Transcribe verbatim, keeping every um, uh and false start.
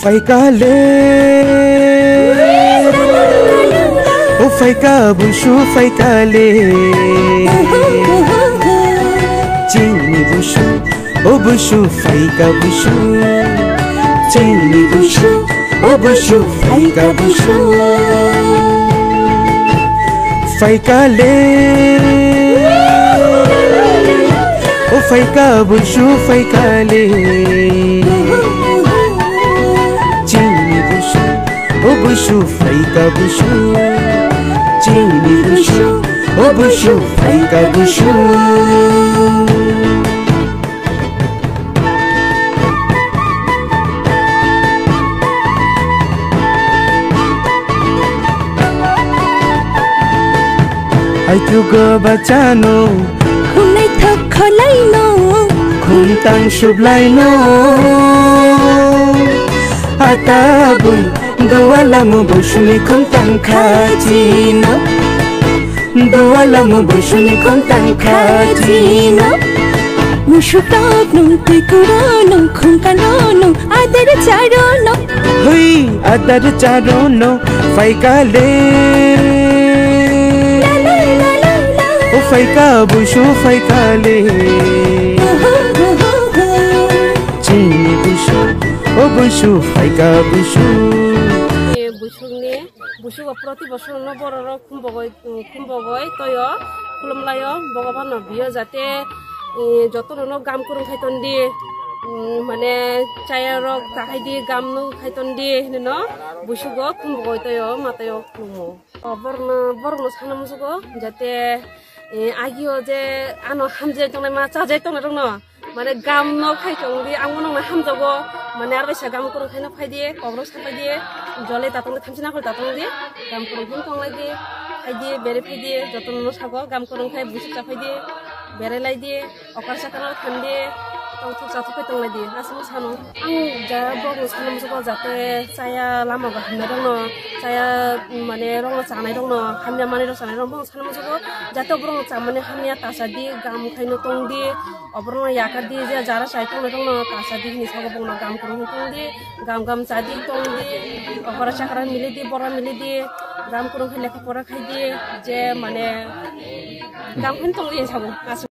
Phaikale, o phaika busu phaikale. Chini busu, o busu phaika busu. Chini busu, o busu phaika busu. Phaikale, o phaika busu phaikale. Chini busu, o busu phaika busu. Chini busu, o busu phaika busu. Aitugo bachano, khumnai thok kholaino, khumtang sublaino. Atabui duala mu busuni khumtang khachino. Duala mu busuni khumtang khachino. Musukrok nung twi kuro nung khumkano nung adar charo nung. Hui adar charo nung phaikale. La la la la la. O phaika busu phaikale. Chini busu, o busu phaika busu. Busu ni, busu o proti bosor no borok rok Khum bogoi, mm, khum bogoi toyo, khulumlaio, Bhagabano biyo jate, eh, jotono no gam kwrwng khai ton di, mm, mane chaya rok ta khai di, gam no khai ton di, hinwi no busugo khum bogoi toyo, mataio khulumo. O borokno, borokno sana musugo jate, eh, agio je ano hamjai tongnai ma, chajai tongnai rokno, mane gam no khai tong di, ang bono hamjago, mane aro kaisa gam kwrwng khaino phai di, kok rok sa phai di, jole ta tong di, thamchi nakhol ta tong di, gam kwrwng khaino tong lai di, phai di, bere phai di, joto no sago, gam kwrwng khai busuk cha phai di, bere lai di, okar sakar no than di, tong thok cha thok khai tong lai di, aswk sano. Ang ja borok no sana musugo jate chaya lama bo hamnai rok no, chaya mane rok no chanai rok no, hamya manwi rok chanai rok no, Sana musugo jate borok chamani hamya tasa di, gam khaino tong di, oborok no yakar di, je jara chai tong rok no tasa di, hinwi sago borok no gam kwrwng tong di, gam gam cha di tong di, okora chakra mili di, bora mili di, gam kwrwng khai lekha pora khai di, je mane gam khaino tong di hinwi sago.